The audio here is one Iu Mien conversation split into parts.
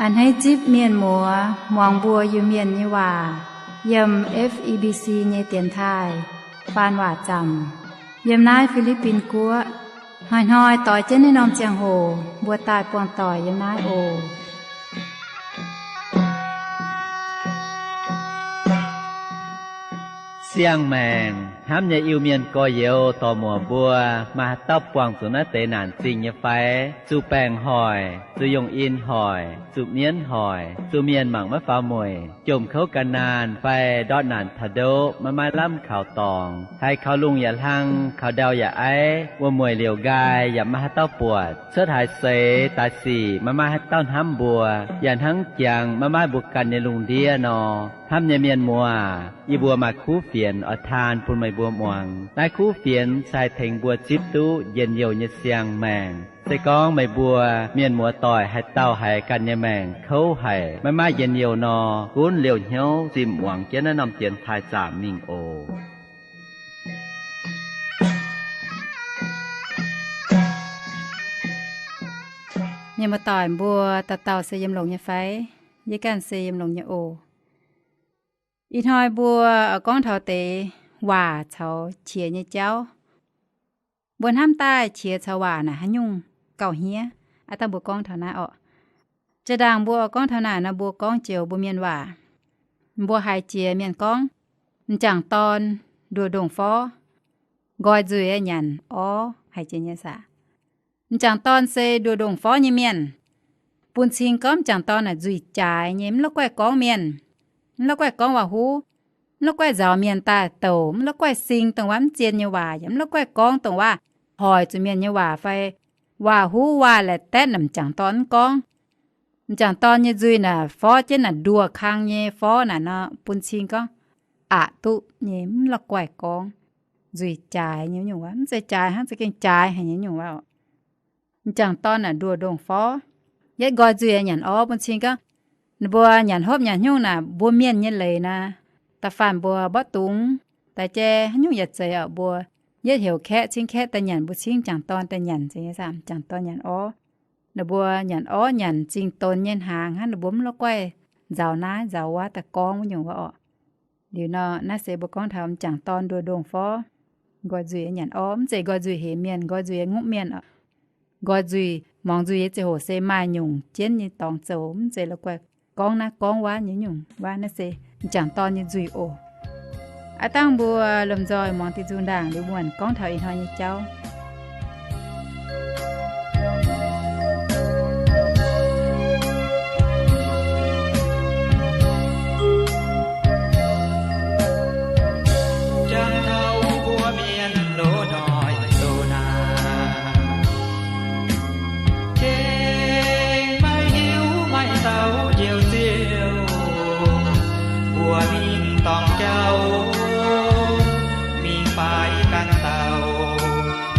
A'hneiv zipv mienh muoz muangx mbuo Iu-Mienh nyei waac yiem F E B C nyei dienx taaih faan waac zaamc yiem naaiv Fi^li^bin Guoqv. Hnoi-hnoi doix jienv naaiv norm ziangh hoc mbuo daaih buangh doic yiem naaiv oc. Siang-maengc hnamv nyei Iu-Mienh gorx-youz dorc-muoc mbuo, maaih haaix dauh buangh zuqc naaiv deix naanc zingh nyei fai? Zuqc baengc hoic, zuqc yungh in hoic, zuqc mienv hoic, zuqc mienh mangc maiv faaux mueic, jomc kouv gan naanh fai ndortv naanc taux ndoqv maiv maaih lamh kaux dorngx, haiz kaux lungh yaac hlang, kaux ndau yaac aiv, wuom-mueic liouc nqaai yaac maiv maaih haaix dauh buatc, cuotv haaix seix daaih sic maiv maaih haaix dauh hnamv mbuo, yaac hnangv jangx maiv maaih mbuo ganh nyei lungh ndiev nor. Hnamv nyei mienh muoz, yie mbuo maaih kuv fienx oix taan bun meih mbuo muangx. Naaiv kuv fienx se haih tengx mbuo zipv duqv njien-youh nyei siang-maengc. Se gorngv meih mbuo mienh muoz doic haaix dauh haiz ganh nyei maengc kouv haic, maiv maaih njien-youh nor, gunv liouh hnyouv zimh muangx jienv naaiv norm dienx taaih zaamc mingh oc. Mienh muoz doic mbuo dauh dauh se yiem longx nyei fai? Yie ganh se yiem longx nyei oc. Ih hnoi mbuo oix gorngv taux deix waac caux qiex nyei jauv. Mbuo hnamv daaih qiex caux waac naaic haaix nyungc gauh hniev, aav dangh mbuo gorngv taux naaiv orqc. Jaa ndaangc mbuo oix gorngv taux naaic nor, mbuo gorngv joux mbuo mienh waac. Mbuo haiz jiex mienh gorngv, m'jangc dorn nduoh ndongh forv, nqoi nzuih nyanc orv, haiz jiex nyei saah? M'jangc dorn se nduoh ndongh forv nyei mienh. Bun cing gorngv m'jangc dorn naaic nzuih jaaix nyei, mv la'guaih gorngv mienh, mv la'guaih gorngv waac-huv, mv la'guaih nzaaux mienh daaih douc, mv la'guaih sing dongh waac mv zien nyei waac, yaac mv la'guaih gorngv dongh waac hoic zuqc mienh nyei waac fai waac-huv waac-laeqc daetv naaic m'jangc dorn mv gorngv. M'jangc dorn nyei nzuih naaic forv jienv naaic nduoh kang nyei forv naaic nor, bun cing gorngv aqc duqv nyei, mv la'guaih gorngv. Nzuih jaaix nyei nyungc waac, mv zeiz jaaix hnangv, za'gengh jaaix haic nyei nyungc waac. M'jangc dorn naaic nduoh ndongh forv. Yietv nqoi nzuih nyanc orv, bun cing gorngv ninh mbuo nyanc hopv nyanc haaix nyungc naaic, mbuo mienh nyei leiz naaic, da'faanh mbuo mborqv dungz, daaih jai haaix nyungc yaac zeiz orqc, mbuo yietv heuc kaeqv cingv kaeqv daaih nyanc, mbuo cingv m'jangc dorn daaih nyanc, zeiz nyei saah? M'jangc dorn nyanc orv. Ninh mbuo nyanc orv nyanc zingh donx nyei hnaangx hnangv, ninh mbuo mv la'guaih nzaaux naaiv nzaaux wuov daaih gorngv wuov nyungc waac orqc. Liuz nor, naaiv se mbuo gorngv taux m'jangc dorn nduoh ndongh forv, nqoi nzuih nyanc orv. Mv zeiz nqoi nzuih hemx mienh, nqoi nzuih nyei ngupv mienh orqc. Nqoi nzuih, muangx nzuih nyei ziangh hoc se maaih nyungc jienv nyei dorngx zoux, mv zeiz la'guaih gorngv naaiv gorngv wuov nyei nyungc waac. Naaiv se m'jangc dorn nyei nzuih oc. Aav dangh mbuo lomh nzoih muangx diuh nzung ndaangc liuz, mbuo gorngv taux ih hnoi nyei jauv. Jangx taux mbuo mienh loz-hnoi zoux naaic, gengh maiv hiuv maaih dauh njoux ziouc, mbuo mingh dorngx jauv, mingh faix ganh dauh.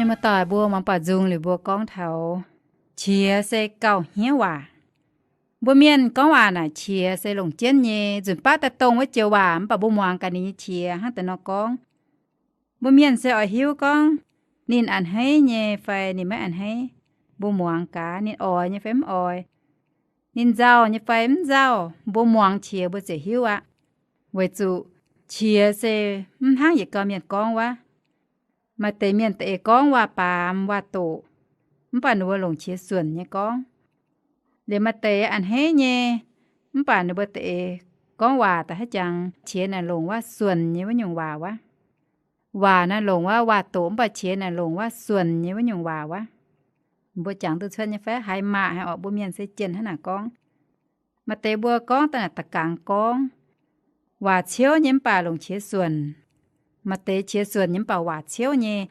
Muoz-doic mbuo muangx baaux nzung liuz mbuo gorngv taux qiex se gauh hniev waac. Mbuo mienh gorngv waac naaic qiex se longc jienv nyei, nzunc baav daaih dongh wuov joux waac mv baac mbuo muangx gaax ninh nyei qiex hnangv deix nor gorngv. Mbuo mienh se oix hiuv gorngv ninh a'hneiv nyei fai ninh maiv a'hneiv. Mbuo muangx gaax ninh oix nyei fai mv oix, ninh nzauh nyei fai mv nzauh, mbuo muangx qiex mbuo ziouc hiuv aqv. Weic zuqc qiex se mv hnangv yietc gau mienh gorngv wuov. Maaih deix mienh da'eix gorngv waac-baamz waac-doqc, mv baac ninh mbuo longc qiex suonc nyei gorngv. Liemh maaih deix a'hneiv nyei, mv baac ninh mbuo da'eix gorngv waac daaih haiv jangx qiex naaic longc waac suonc nyei wuov nyungc waac wuov. Waac naaiv longc waac waac-doqc, mv baac qiex naaic longc waac suonc nyei wuov nyungc waac wuov. Mbuo jangx duqv cuotv nyei fai? Haiz maaih haic orqc. Mbuo mienh se jienh hnangv naaic gorngv. Maaih deix mbuo gorngv daaih naaic da'gangx gorngv, waac ciouv nyei mv baac longc qiex suonc. Maaih deix qiex suonc nyei mv baac waac ciouv nyei.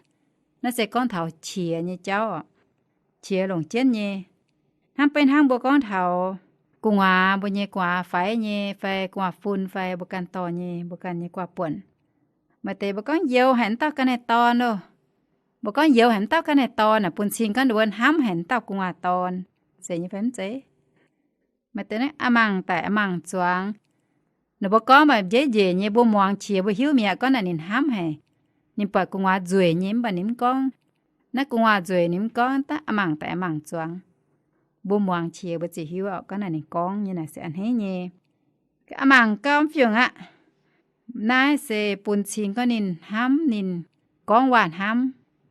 Naaiv se gorngv taux qiex nyei jauv oc. Qiex longc jienv nyei. Hnangv beiv hnangv mbuo gorngv taux gu'nguaaz, mbuo nyei gu'nguaaz faix nyei fai gu'nguaaz fun fai mbuo ganh dorh nyei, mbuo ganh nyei gu'nguaaz buonc. Maaih deix mbuo gorngv youx haic wuov dauh ga'naaiv dorn loh. Mbuo gorngv youx haic wuov dauh ga'naaiv dorn naaic bun cing gorngv ninh mbuo hnamv haic wuov dauh gu'nguaaz dorn. Zeiz nyei fai mv zeiz? Maaih deix naaiv a'mangc daic a'mangc zuangx. Ninh mbuo gorngv maaih njiec njiec nyei, mbuo muangx qiex mbuo hiuv mi'aqv gorngv naaic ninh hnamv haic. Ninh buatc gu'nguaaz nzueic nyei mv baac ninh mv gorngv. Naaiv gu'nguaaz nzueic ninh mv gorngv, daaih a'mangc daic a'mangc zuangx. Mbuo muangx qiex mbuo ziouc hiuv oc, gorngv naaic ninh gorngv nyei naaic se a'hneiv nyei. A'mangc gauh mv fiungc aqv. Naaiv se bun cing gorngv ninh hnamv, ninh gorngv waac hnamv,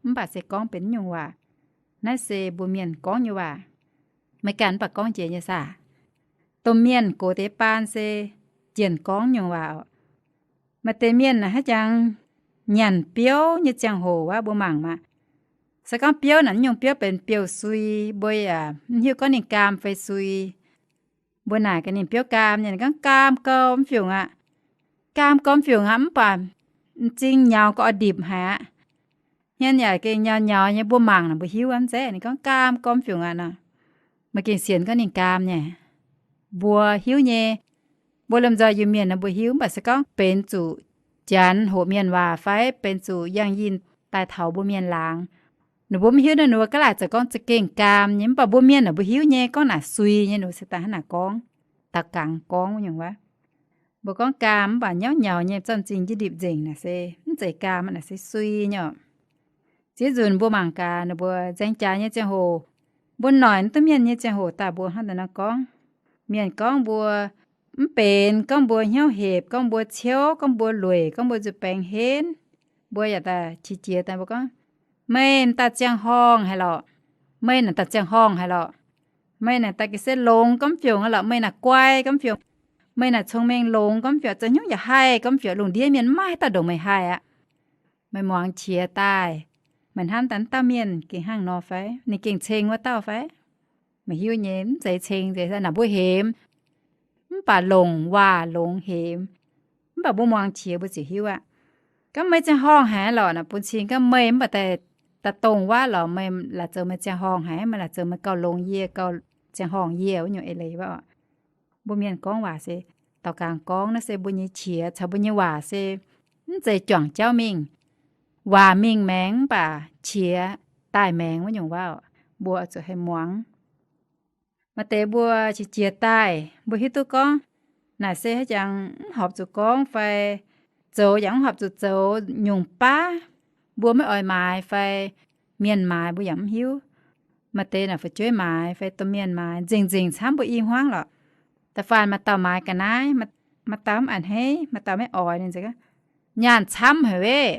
mv baac se gorngv benx nyungc waac. Naaiv se mbuo mienh gorngv nyei waac. Meih ganh mv baac gorngv jiex nyei saah? Domh mienh gox deix baan se jienh gorngv nyungc waac oc. Maaih deix mienh naaic haiv jangx nyanc biouv nyei ziangh hoc wuov mbuo mangc maah. Se gorngv biouv naaic nyungc biouv benx biouv-sui, mbuo yaac mv hiuv gorngv ninh gaam fai sui. Mbuo naaic gaax ninh biouv gaam nyei, ninh gorngv gaam gau mv fiungc aqv. Gaam gau mv fiungc aqv, mv baac m'zing nyaux gau oix ndipc haic aqv. Hmien yaac gengh nyaux nyaux nyei, mbuo mangc naaic mbuo hiuv aqv zeiz ninh gorngv gaam gau mv fiungc aqv nor. Meih gengh sienx gorngv ninh gaam nyei. Mbuo hiuv nyei. Mbuo lomh nzoih Iu-Mienh nor mbuo hiuv, mv baac se gorngv benx zuqc Janx hoqc mienh waac fai benx zuqc yangh yinh daaih taux mbuo mienh laangz, ninh mbuo mv hiuv nor ninh mbuo gaav laaic zoux gorngv za'gengh gaam nyei, mv baac mbuo mienh naaic mbuo hiuv nyei, gorngv naaic sui nyei, ninh mbuo se daaih hnangv naaic gorngv, daux gaux gorngv nyungc wuov. Mbuo gorngv gaam mv baac nyauv nyaux nyei, zornv m'zing jienv ndipc nzengc naaic se mv zeiz gaam, naaic se sui nyei oc. Ziex nzunc mbuo mangc gaax ninh mbuo nzaeng jaax nyei ziangh hoc, mbuo noic mv duqv mienh nyei ziangh hoc daaih mbuo hnangv deix nor gorngv. Mienh gorngv mbuo mv benx, gorngv mbuo hnyouv hepc, gorngv mbuo ciouv, gorngv mbuo lueic, gorngv mbuo nzuih baengx henv. Mbuo yaac daaih qiex jiez daaih mbuo gorngv, meih m'daaih ziangh horngh haic lorqc. Meih naaic daaih ziangh horngh haic lorqc. Meih naaic daaih ga'sie longx gormx fiongc lorqc. Meih naaic guai gormx fiongc. Meih naaic cong-mengh longx gormx fiongc, zoux hnyouv yaac haih gormx fiongc, lungh ndiev mienh maiv maaih haaix dauh ndongc meih haih aqv. Meih muangx qiex daaih, meih hnamv daaih wuov dauh mienh gengh hnangv nor fai? Ninh gengh ceng wuov dauh fai? Meih hiuv nyei, mv zeiz ceng, zeiz naaic mbuo hemx. Mv baac longc waac longx hemx. Mv baac mbuo muangx qiex mbuo ziouc hiuv aqv. Gorngv meih ziangh horngh haic lorqc, naaic bun cing gorngv meih mv baac daaih, daaih dongh waac lorqc, meih laaic zoux meih ziangh horngh haic, meih laaic zoux meih gauh longx yie, gauh ziangh horngh yie wuov nyungc eix leiz wuov oc. Mbuo mienh gorngv waac se daux gaux gorngv, naaiv se mbuo nyei qiex caux mbuo nyei waac se mv zeiz juangc jauv mingh. Waac mingh maengx mv baac qiex daaih maengx wuov nyungc waac oc. Mbuo oix zuqc haih muangx. Maaih deix mbuo qiex jiez daaih, mbuo hiuv duqv gorngv naaic se haaix jangx mv horpc zuqc gorngv fai zoux yaac mv horpc zuqc zoux nyungc baav, mbuo maiv oix maaiz fai mienh maaiz mbuo yaac mv hiuv. Maaih deix naaic fu'jueiv maaiz fai domh mienh maaiz nzengc nzengc camv mbuo i hmuangv lorqc. Da'faanh maaih dauh maaiz ga'naaiv, maaih dauh mv a'hneiv, maaih dauh maiv oix, ninh nyaanh camv haic wev.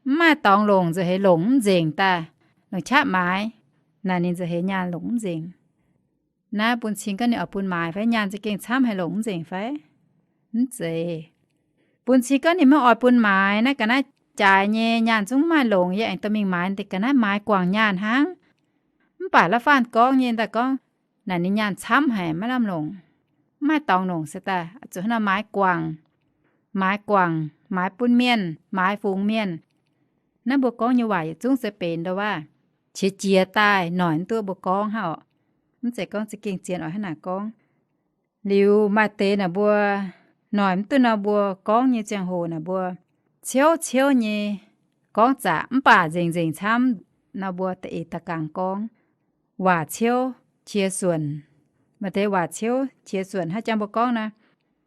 Mv maaih dorngx longc, nza'heix longc mv nzengc daaih, longc qaqv maaiz. Naaic ninh nza'heix nyaanh longc mv nzengc. Naaiv bun cing gorngv ninh oix bun maaiz fai? Nyaanh za'gengh camv haic longc mv nzengc fai? Mv zeiz. Bun cing gorngv ninh maiv oix bun maaiz, naaiv ga'naaiv jaaix nyei, nyaanh zungv mv maaih longc, yie aengx dorh mingh maaiz, deix ga'naaiv maaiz guangc nyaanh hnangv. Mv baac la'faanh gorngv nyei daaih gorngv, naaic ninh nyaanh camv haic maiv lamh longc, mv maaih dorngx longc se daaih zuqc hnangv nor maaiz guangc. Maaiz guangc, maaiz bun mienh, maaiz fungx mienh. Naaiv mbuo gorngv nyei waac yietc zungv se benx ndo waac, qiex jiez daaih noic mv duqv mbuo gorngv hnangv oc. Mv zeiz gorngv za'gengh zien oix hnangv naaic gorngv. Liuz maaih deix naaic mbuo noic mv duqv nor, mbuo gorngv nyei ziangh hoc naaic mbuo ciouv ciouv nyei gorngv zaqc, mv baac nzengc nzengc camv. nor mbuo da'eix da'gangx gorngv waac ciouv qiex suonc. Maaih deix waac ciouv qiex suonc hnangv jang mbuo gorngv naaiv,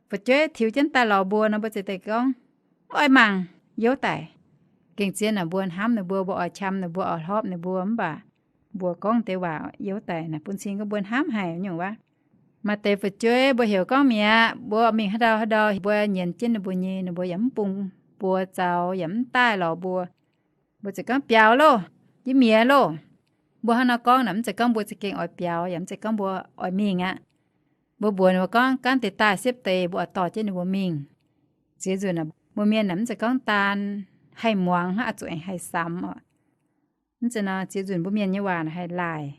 fu'jueiv tiux jienv daaih lorz mbuo nor, mbuo ziouc deix gorngv, Mv oix mangc, youv daic. Gengh zien naaic mbuo hnamv ninh mbuo, mbuo oix qam ninh mbuo, oix hlorpv ninh mbuo, mv baac mbuo gorngv deix waac youv daic naaic bun cing gorngv mbuo hnamv haic nyungc wuov. Maaih deix fu'jueiv mbuo heuc gorngv mi'aqv, mbuo mingh haaix ndau haaix ndau mbuo nyienz jienv ninh mbuo nyei, ninh mbuo yaac mv bun mbuo zaux, yaac mv daaih lorz mbuo. Mbuo ziouc gorngv, Biaux loh, yie mi'aqv loh. Mbuo hnangv nor gorngv naaic mv zeiz gorngv mbuo za'gengh oix biaux, yaac mv zeiz gorngv mbuo oix mingh aqv. Mbuo mbuox ninh mbuo gorngv, Gaanv deix daaih siepv deix mbuo oix dorh jienv ninh mbuo mingh. Ziex nzunc mbuo mienh naaic mv zeiz gorngv daan haih muangx hnangv, oix zuqc aengx haih samx oc. Mv zeiz nor, ziex nzunc mbuo mienh nyei waac naaic haih laaic,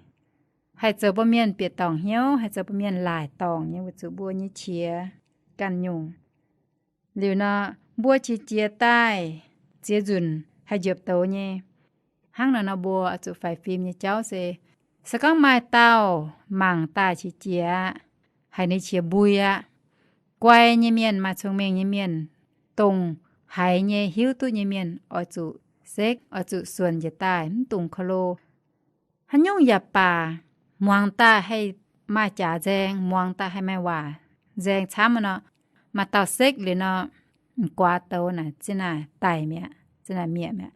haih zoux mbuo mienh bieqc dorngc hnyouv, haih zoux mbuo mienh laaic dorngc nyei weic zuqc mbuo nyei qiex ganh nyungc. Liuz nor, mbuo qiex jiez daaih, ziex nzunc haih njiepc douz nyei. Hnangv nor nor mbuo oix zuqc faix fim nyei jauv se, se gorngv maaih dauh mangc daaih qiex jiez aqv, haiz ninh qiex mbui aqv, guai nyei mienh, maaih cong-mengh nyei mienh, dongh haiz nyei hiuv duqv nyei mienh oix zuqc sekv, oix zuqc suonc njiec daaih, mv dungx korv-lo. Haaix nyungc yaac baac, muangx daaih haih maaih jaax nzaeng, muangx daaih haih maaih waac nzaeng camv nor, maaih dauh sekv liuz nor, m'guaax douz naaic ziex naaic daic mi'aqv, ziex naaic mietc mi'aqv.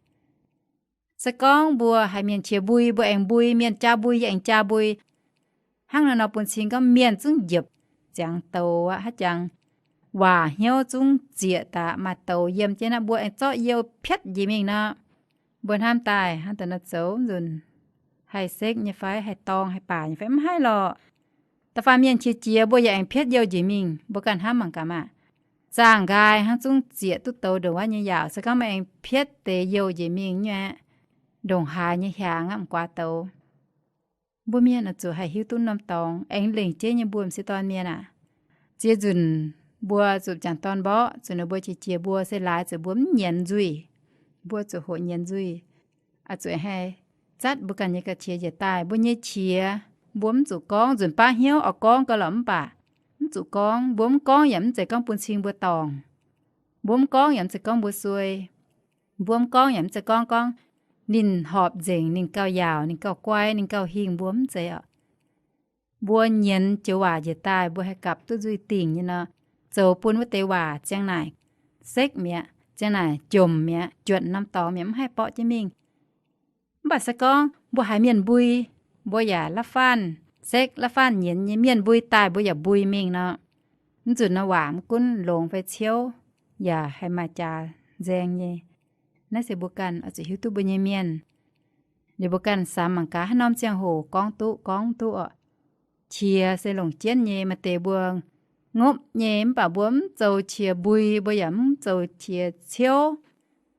Se gorngv mbuo haiz mienh qiex mbui, mbuo aengx mbui, mienh jaa mbui, yie aengx jaa mbui. Hnangv naaiv nor bun cing gorngv mienh zungv njiepc ziangx douz aqv. Haaix jangx waac hnyouv zungv zieqc daaih, maaih douz yiem jienv aqv, mbuo aengx zorqv youh pietv njiec mingh nor, mbuo hnamv daaih hnangv daaih nor zoux nzunc haih sekv nyei fai, haih dorng haih baac nyei fai, mv haih lorqc. Da'faanh mienh qiex jiez mbuo yaac aengx pietv youh njiec mingh, mbuo ganh hnamv mangc gaax maah. Zaangh nqaai hnangv zungv zieqc duqv douz ndongc wuov nyei yaauc, se gorngv meih aengx pietv deix youh njiec mingh nyei, ndongc haaix nyei hiaangx aqv, m'guaax douz. Mbuo mienh oix zuqc haih hiuv duqv norm dorngx, aengx lengc jeiv nyei mbuo m'sieqv dorn mienh aac. Ziex nzunc mbuo zuqc jangc dorn mborqv, zuqc ninh mbuo qiex jiez mbuo se laaix zuqc mbuo mv nyienz nzuih, mbuo zuqc hoqc nyienz nzuih, oix zuqc haih zatv mbuo ganh nyei ga'qiex njiec daaih. Mbuo nyei qiex mbuo mv zuqc gorngv, nzunc baav hnyouv oix gorngv gau lorqc mv baac mv zuqc gorngv. Mbuo mv gorngv yaac mv zeiz gorngv bun cing mbuo dorngc. Mbuo mv gorngv yaac mv zeiz gorngv mbuo suei. Mbuo mv gorngv yaac mv zeiz gorngv, gorngv ninh horpc nzengc, ninh gauh yaauc, ninh gauh guai, ninh gauh hingh, mbuo mv zeiz oc. Mbuo nyienz joux waac njiec daaih, mbuo haih gapv duqv nzuih dingc nyei nor, zoux bun wuov deix waac ziang naaic sekv mi'aqv, ziang naaic jomc mi'aqv, juotc norm dorngx mi'aqv, mv haih borqv jienv mingh. Mv baac se gorngv mbuo haiz mienh mbui, mbuo yaac la'faanh sekv, la'faanh nyienz nyei. Mienh mbui daaih mbuo yaac mbui mingh nor, mv nzunc nor waac mv gunv longx fai ciouv, yaac haih maaih jaax nzaeng nyei. Naaiv se mbuo ganh oix zuqc hiuv duqv mbuo nyei mienh. Liuz mbuo ganh samx mangc gaax haaix norm ziangh hoc gorngv duqv gorngv duqv oc. Qiex se longc jienv nyei. Maaih deix mbuo ngopv nyei mv baac mbuo mv zoux qiex mbui, mbuo yaac mv zoux qiex ciouv,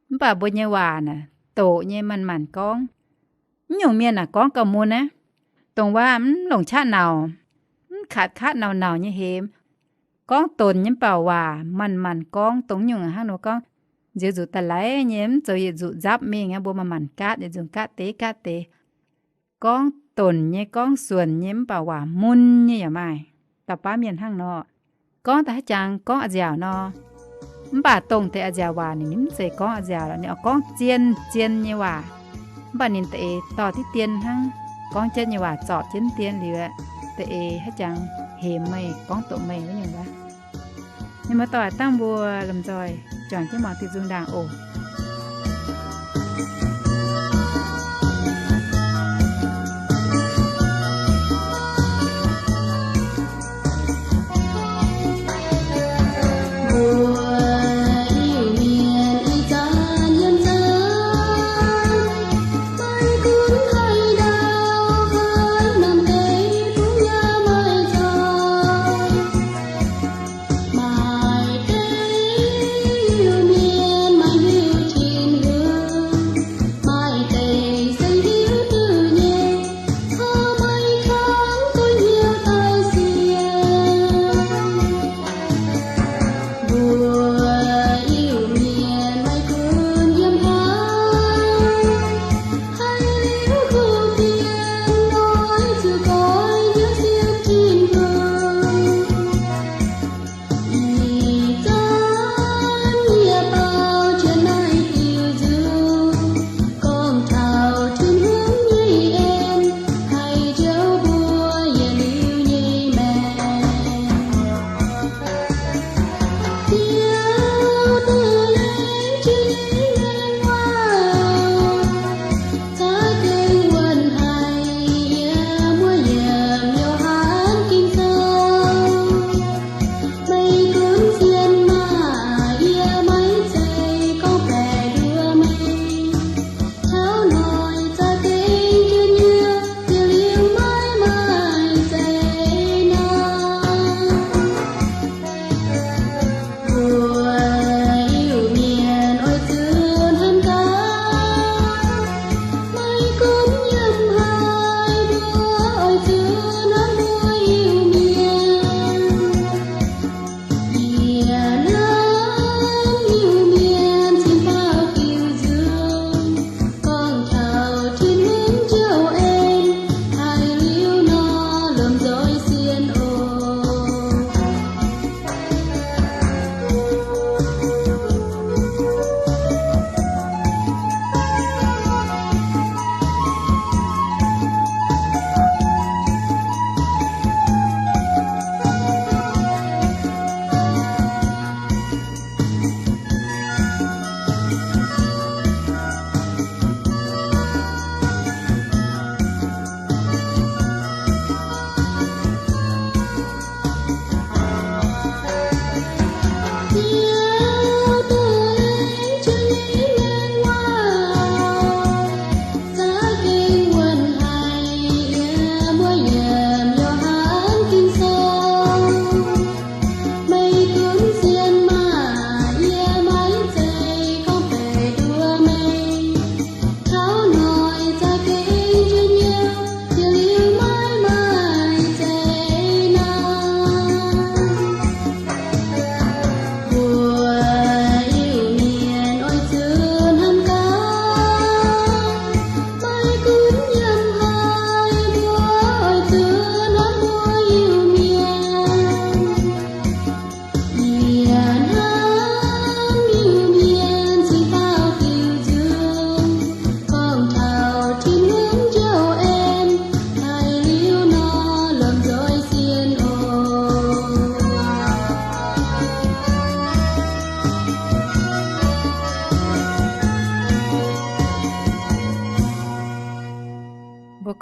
mv baac mbuo nyei waac naaic doqc nyei, manc-manc gorngv. Mv nyungc mienh naaic gorngv gauh mun aqv. Dongh waac mv longc qaqv nauc, mv katv-katv nauc-nauc nyei hemx, gorngv donc nyei mv baac waac manc-manc gorngv. Dongh nyungc hnangv nor gorngv, nziex nzuqc daaih laiz nyei, mv zoux yietc nzuqc nzapv mingh aqv, mbuo manc-manc gaatv, yietc nzunc gaatv deix gaatv deix. Gorngv donc nyei, gorngv suonc nyei mv baac waac mun nyei yaac maaih. Dauh baav mienh hnangv nor, gorngv da'haaix jangx gorngv a'nziaauc nor, mv baac dongh deix a'nziaauc waac ninh mv zeiz gorngv a'nziaauc lorqc, ninh oix gorngv zien-zien nyei waac. Mv baac ninh da'eix dorh diqv dien hnangv, gorngv jienv nyei waac zorpc jienv dien liuz, da'eix haaix jangx hemx meih, gorngv doqc meih wuov nyungc wuov. Ninh mbuo dorh dangh mbuo lomh nzoih juangc jienv muangx diuh nzung ndaangc oc.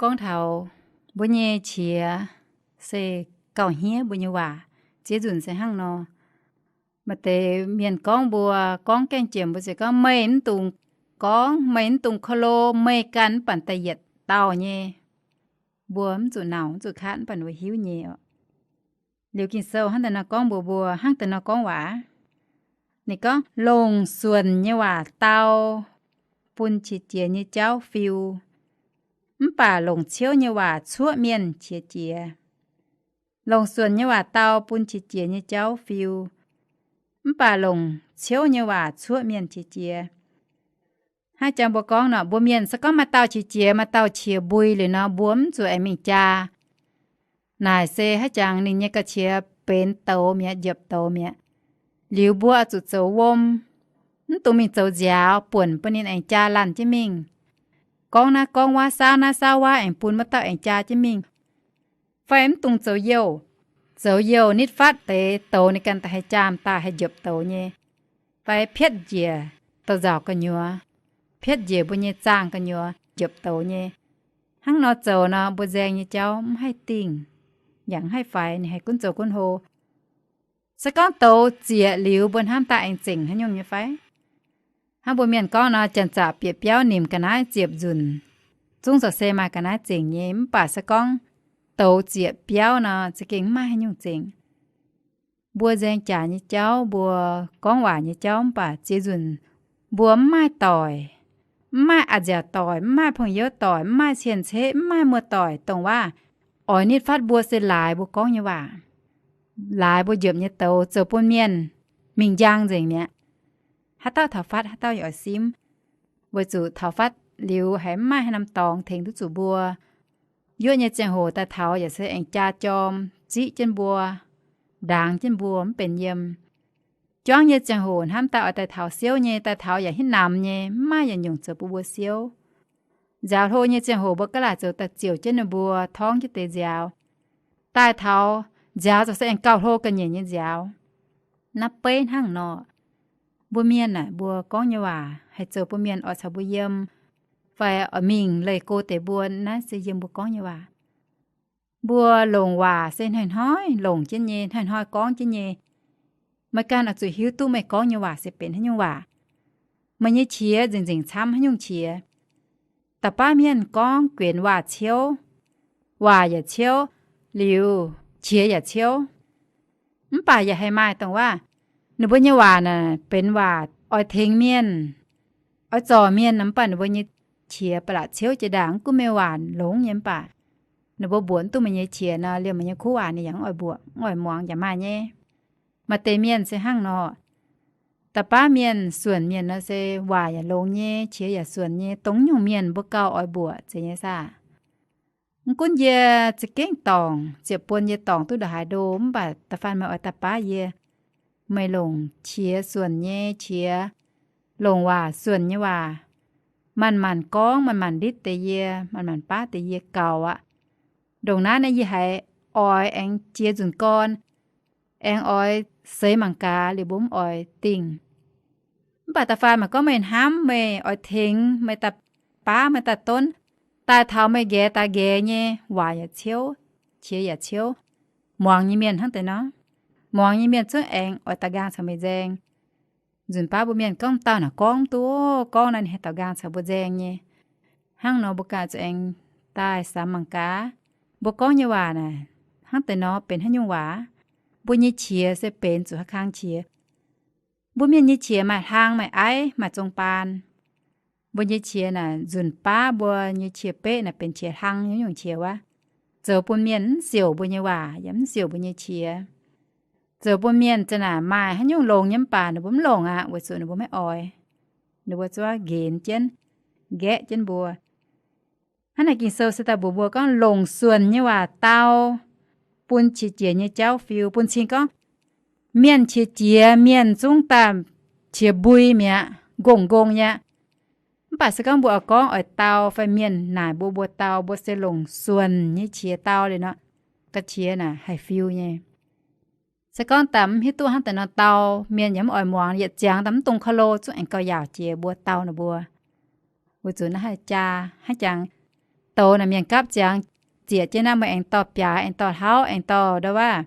Gorngv taux mbuo nyei qiex se gauh hniev mbuo nyei waac, ziex nzunc se hnangv nor. Maaih deix mienh gorngv mbuo, gorngv gaengh jiex mbuo ziouc gorngv, meih mv dungx gorngv, meih mv dungx ko lo, meih ganh mv baac da'yietc dauh nyei. Mbuo mv zuqc nauc, mv zuqc kaatv, mv baac mbuo hiuv nyei oc. Liuz Ging-Sou hnangv deix nor gorngv mbuox mbuo, hnangv deix nor gorngv waac. Ninh gorngv, longc suonc nyei waac dau bun qiex jiez nyei jauv fiu, mv baac longc ciouv nyei waac cuoqv mienh qiex jiez. Longc suonc nyei waac dau bun qiex jiez nyei jauv fiu, mv baac longc ciouv nyei waac cuoqv mienh qiex jiez. Hnangv jangx mbuo gorngv nor, mbuo mienh se gorngv maaih dauh qiex jiez, maaih dauh qiex mbui liuz nor, mbuo mv zuqc aengx mingh jaa. Naaic se hnangv jangx ninh nyei ga'qiex benx douz mi'aqv, njopc douz mi'aqv. Liuz mbuo oix zuqc zoux wuom, mv dungx mingh zoux nziaaux, buonc bun ninh aengx jaa laanh jienv mingh. Gorngv naaiv gorngv wuov, saauv naaiv saauv wuov, aengx bun wuov dauh aengx jaa jienv mingh. Fai mv dungx zoux youh. Zoux youh nitv fatv deix douz ninh ganh daaih haih jaa m'daaih haih njopc douz nyei. Fai pietv njiec douz-nzauc gu'nyuoz, pietv njiec mbuo nyei zaangh gu'nyuoz njopc douz nyei. Hnangv nor zoux nor, mbuo nzaeng nyei jauv mv haih dingh, yaac mv haih faix, ninh haih gunv zoux gunv hlo. Se gorngv douz zieqc liuz, mbuo hnamv daaih aengx zengc haaix nyungc nyei fai? Hnangv mbuo mienh gorngv nor, janx-zaqc bieqc biauv nimc ga'naaiv ziepc nzunc, zungv za'gengh se maaih ga'naaiv zengc nyei. Mv baac se gorngv douz zieqc biauv nor, za'gengh mv maaih haaix nyungc zengc. Mbuo nzaeng jaax nyei jauv, mbuo gorngv waac nyei jauv, mv baac ziex nzunc mbuo mv maaih doic, mv maaih a'nziaauc doic, mv maaih pong-youv doic, mv maaih cien-ceqv, mv maaih muoz-doic dongh waac oix nitv fatv mbuo se laaix mbuo gorngv nyei waac, laaix mbuo njopc nyei douz zoux bun mienh mingh njang nzengc mi'aqv. Haaix dauh taux fatv, haaix dauh yaac oix simv, weic zuqc taux fatv liuz haiz mv maaih haaix norm dorngx tengx duqv zuqc mbuo. Yuoqv nyei ziangh hoc daaih taux yaac se aengx jaa jorm ziqv jienv mbuo, ndaangx jienv mbuo mv benx yiem. Juangv nyei ziangh hoc hnamv daaih oix daaih taux siouv nyei, daaih taux yaac hitv namx nyei, mv maaih yietc nyungc zoux bun mbuo siouv. Nziaaux hlo nyei ziangh hoc mbuo gaav laaic zoux daaih ziouc jienv ninh mbuo torngv jienv deix nziaaux. Daaih taux nziaaux za'gengh se aengx gauh hlo ga'nyiec nyei nziaaux. Naaiv beiv hnangv nor, mbuo mienh aah, mbuo gorngv nyei waac haih zoux bun mienh oix caux mbuo yiem, fai oix mingh leih go deix mbuo, naaiv se yiem mbuo gorngv nyei waac. Mbuo longc waac se hnoi-hnoi longc jienv nyei, hnoi-hnoi gorngv jienv nyei. Meih ganh oix zuqc hiuv duqv meih gorngv nyei waac se benx haaix nyungc waac. Meih nyei qiex nzengc-nzengc camv haaix nyungc qiex. Da'baav mienh gorngv guenx waac ciouv, waac yaac ciouv, liuz qiex yaac ciouv. Mv baac yaac haih maaih dongh waac, ninh mbuo nyei waac naaic benx waac oix tengx mienh, oix zorc mienh, mv baac ninh mbuo nyei qiex ba'laqc ciouv jiex ndaangc, mv gunv meih waac longx nyei mv baac ninh mbuo mbuoqc mv duqv meih nyei qiex nor, liemh meih nyei kuv waac ninh yaac mv oix mbuoqc, mv oix muangx, yaac maaih nyei. Maaih deix mienh se hnangv nor. Da'baav mienh suonc mienh nor se waac yaac longx nyei, qiex yaac suonc nyei, dongh nyungc mienh mbuo gauh oix mbuoqc zeiz nyei saah. Mv gunv yie za'gengh dorngc, ziepc buonc yie dorngc duqv ndongc haaix ndo, mv baac da'faanh meih oix daaih baav yie, meih longc qiex suonc nyei qiex, longc waac suonc nyei waac, manc-manc gorngv, manc-manc nditv deix yie, manc-manc baav deix yie gaux aqv. Ndongc naaiv naaiv yie haiz oix aengx jiex nzunc gorn, aengx oix seix mangc gaax liuz mbuo mv oix dingh. Mv baac da'faanh maaih gorngv meih hnamv, meih oix tengx, meih daaih baav, meih daaih donv, daaih taux meih nqaeqv daaih nqaeqv nyei, waac yaac ciouv, qiex yaac ciouv. Muangx nyei mienh hnangv deix nor, muangx nyei mienh zungv aengx oix daux nqaang caux meih nzaeng. Nzunc baav mbuo mienh gorngv dauh naaic gorngv duqv, gorngv naaiv ninh haih daux nqaang caux mbuo nzaeng nyei. Hnangv nor mbuo ganh zuqc aengx daaih samx mangc gaax, mbuo gorngv nyei waac naaic hnangv deix nor benx haaix nyungc waac. Mbuo nyei qiex se benx zuqc haaix kang qiex. Mbuo mienh nyei qiex maaih hlang, maaih aiv, maaih zong baan. Mbuo nyei qiex naaic nzunc baav mbuo nyei qiex beqv naaic benx qiex hlang nyei nyungc qiex wuov, zoux bun mienh mv siouc mbuo nyei waac yaac mv siouc mbuo nyei qiex. Zoux bun mienh za'naaic maaih haaix nyungc longx nyei mv baac ninh mbuo mv longc aqv, weic zuqc ninh mbuo maiv oix. Ninh mbuo zuov nqenx jienv, nqaeqv jienv mbuo. Hnangv naaic Ging-Sou se daaih mbuox mbuo gorngv longc suonc nyei waac dau bun qiex jiez nyei jauv fiu, bun cing gorngv mienh qiex jiez, mienh zungv daaih qiex mbui mi'aqv, ngongh ngongh nyei aqv. Mv baac se gorngv mbuo oix gorngv oix dau fai mienh naaic mbuo, mbuo dau, mbuo se longc suonc nyei qiex dau liuz nor, ga'qiex naaic haih fiu nyei. Se gorngv daaih mv hiuv duqv hnangv deix nor dau, mienh yaac mv oix muangx, yietc ziangx daaih mv dungx ka'lo zungv aengx gauh yaauc jiex mbuo dau ninh mbuo. Weic zuqc naaiv haih jaa hnangv jangx, douz naaic mienh gapv ziangx, zieqc jienv naaiv meih aengx dorh biaaix, aengx dorh hlauv, aengx dorh ndau waav,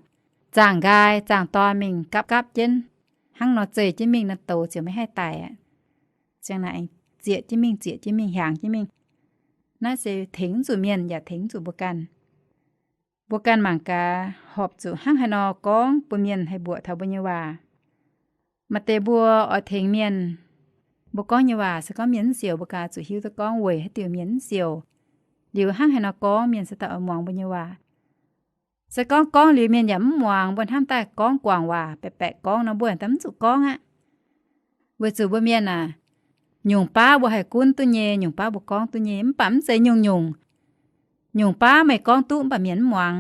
zaangh nqaai zaangh dorn mingh gapv gapv jienv, hnangv nor zeih jienv mingh nor, douz ziouc maiv haih daic aqv. Ziangh naaic aengx zieqc jienv mingh, zieqc jienv mingh, hiaangx jienv mingh. Naaiv se tengx mv zuqc mienh yaac tengx mv zuqc mbuo ganh. Mbuo ganh mangc gaax horpc zuqc hnangv haaix nor gorngv bun mienh haih mbuoqc taux mbuo nyei waac. Maaih deix mbuo oix tengx mienh, mbuo gorngv nyei waac se gorngv mienh mv siouc, mbuo ganh zuqc hiuv duqv gorngv weic haaix diuc mienh mv siouc. Liuz hnangv haaix nor gorngv mienh se daaih oix muangx mbuo nyei waac. Se gorngv gorngv liuz mienh yaac mv muangx, mbuo hnamv daaih gorngv guangc waac baeqc baeqc gorngv nor, mbuo daaih mv zuqc gorngv aqv. Weic zuqc mbuo mienh aac, nyungc baav mbuo haih gunv duqv nyei, nyungc baav mbuo gorngv duqv nyei, mv baac mv zeiz nyungc-nyungc. Nyungc baav meih gorngv duqv mv baac mienh mv muangx.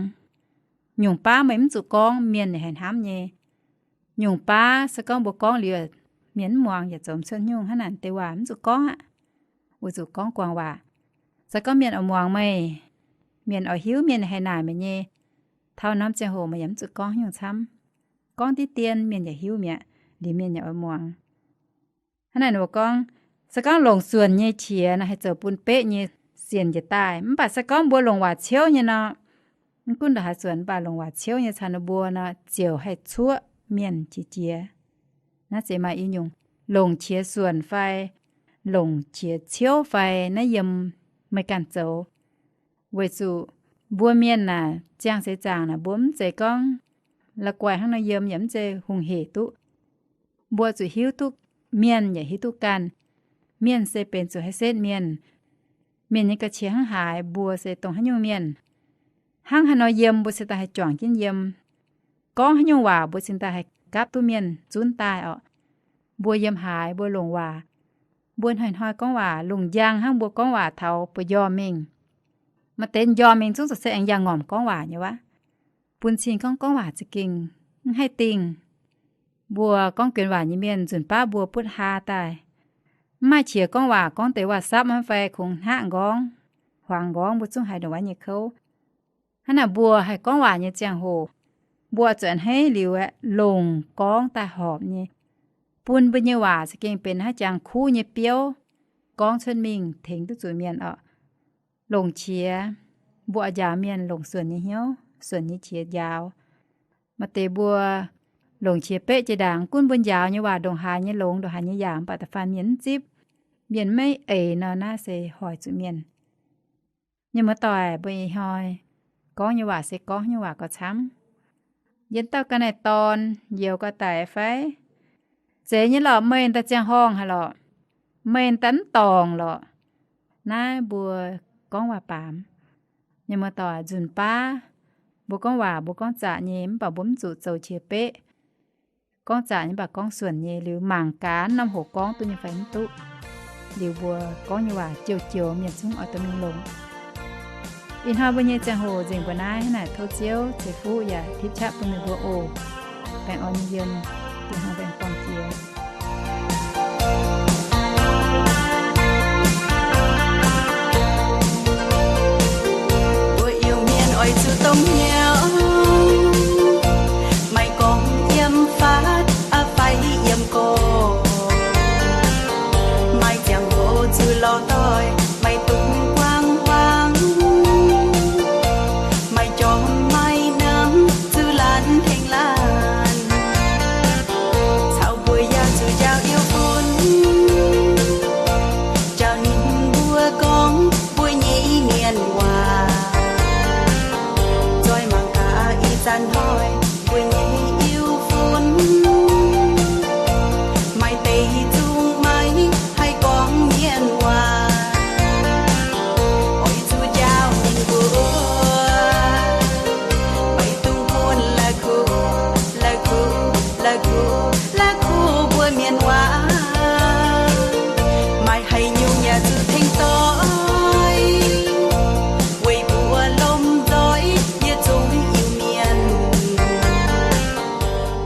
Nyungc baav meih mv zuqc gorngv, mienh ninh haih hnamv nyei. Nyungc baav se gorngv mbuo gorngv liuz, mienh mv muangx yaac zoux mv cuotv nyungc, hnangv naaic deix waac mv zuqc gorngv aqv. Weic zuqc gorngv guangc waac, se gorngv mienh oix muangx meih, mienh oix hiuv, mienh haih naaic meih nyei, taux norm ziangh hoc meih yaac mv zuqc gorngv nyungc camv. Gorngv diqv dien mienh yaac hiuv mi'aqv, liuz mienh yaac oix muangx. Hnangv naaic ninh mbuo gorngv, se gorngv longc suonc nyei qiex nor haih zoux bun beqv nyei sienx njiec daaih. Mv baac se gorngv mbuo longc waac ciouv nyei nor, mv gunv ndongc haaix suonc, mv baac longc waac ciouv nyei caux ninh mbuo nor ziouc haih cuoqv mienh qiex jiez. Naaiv zeiz maaih i nyungc longc qiex suonc fai longc qiex ciouv fai naaiv yiem meih ganh zoux. Weic zuqc mbuo mienh naaic ziangh seix zaangc naaic mbuo mv zeiz gorngv la'guaih hnangv nor yiem yaac mv zeiz hungh hec duqv. Mbuo zuqc hiuv duqv mienh yaac hiuv duqv ganh. Mienh se benx zuqc haih setv mienh. Mienh nyei ga'qiex hnangv haaix, mbuo se dongh haaix nyungc mienh. Hnangv haaix nor yiem mbuo se daaih haih juangc jienv yiem. Gorngv haaix nyungc waac mbuo cingx daaih haih gapv duqv mienh zunv daaih orqc. Mbuo yiem haaix mbuo longc waac, mbuo hnoi-hnoi gorngv waac lungh njang hnangv mbuo gorngv waac taux buoz-njormh mingh. Maaih deix njormh mingh zungv zoux se aengx yangh ngorc gorngv waac nyei waac. Bun cing gorngv gorngv waac za'gengh mv haih dingh. Mbuo gorngv guenx waac nyei mienh nzunc baav mbuo butv haa daaih, mv maaih qiex gorngv waac, gorngv deix waac-sapv maiv fai kungx hnaqv nqorngv, huaangx nqorngv, mbuo zungv haiz ndongc wuov nyei kouv. Hnangv naaic mbuo haih gorngv waac nyei ziangh hoc, mbuo zuqc a'hneiv liuz aeqv, longc gorngv daaih horpc nyei, bun mbuo nyei waac za'gengh benx haaix jangx kuv nyei biouv, gorngv cuotv mingh tengx duqv zuqc mienh orqc. Longc qiex, mbuo oix njaaux mienh longc suonc nyei hnyouv, suonc nyei qiex njaaux. Maaih deix mbuo longc qiex beqv jiex ndaangc, gunv mbuo njaaux nyei waac ndongc haaix nyei longx, ndongc haaix nyei yaac, mv baac da'faanh mienh mv zipv, mienh maiv eix nor, naaiv se hoic zuqc mienh. Mienh muoz-doic, mbuo ih hnoi gorngv nyei waac se gorngv nyei waac gauh camv. Yiem dauh ga'naaiv-dorn youz gauh daic fai? Zeiz nyei lorqc, meih daaih ziangh horngh haic lorqc, meih daaih mv dorngc lorqc. Naaiv mbuo gorngv waac baamz. Mienh muoz-doic, nzunc baav mbuo gorngv waac mbuo gorngv zaqc nyei, mv baac mbuo mv zuqc zoux qiex beqv. Gorngv zaqc nyei mv baac gorngv suonc nyei, liuz mangc gaax norm hoc gorngv duqv nyei fai mv duqv. Liuz mbuo gorngv nyei waac joux-joux mienh zungv oix dorh mingh longc. Ih hnoi mbuo nyei ziangh hoc nzengc mbuo naaiv. Hnangv naaic tov Ziouv ceix fuqv yaac tipv qaqv bun meih mbuo oc. Baengh orn nyei yiem, ih hnoi baengh buangh jiex. Mbuo Iu-Mienh oix zuqc dongh hnyouv, maiv gorngv yiem faatv fai yiem gorx, maaih ziangh hoc zuqc lorz doic, maiv dungx guangc huaang, maaih jorm maaih namx zuqc laanh tengx laanh, caux mbuo yaac zuqc njaaux Iu-Fun, njaaux ninh mbuo gorngv mbuo nyei mienh waac. Zoih mangc gaax ih zanc hnoi mbuo nyei Iu-Fun, maaih deix zungv maiv haih gorngv mienh waac. Oix zuqc njaaux ninh mbuo, maiv dungx bun la'kuqv, la'kuqv, la'kuqv, la'kuqv mbuo mienh waac. Maaih haaix nyungc yaac zuqc tengx doix, weic mbuo lomh nzoih yietc zungv Iu-Mienh.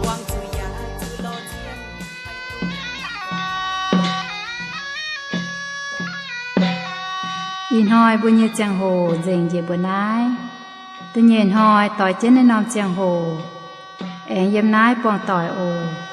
Wangc zuqc yaac zuqc lorz zienh. Ih hnoi mbuo nyei ziangh hoc nzengc njiec mbuo naaiv. Da'nyeic hnoi doix jienv naaiv norm ziangh hoc, aengx yiem naaiv buangh doic oc.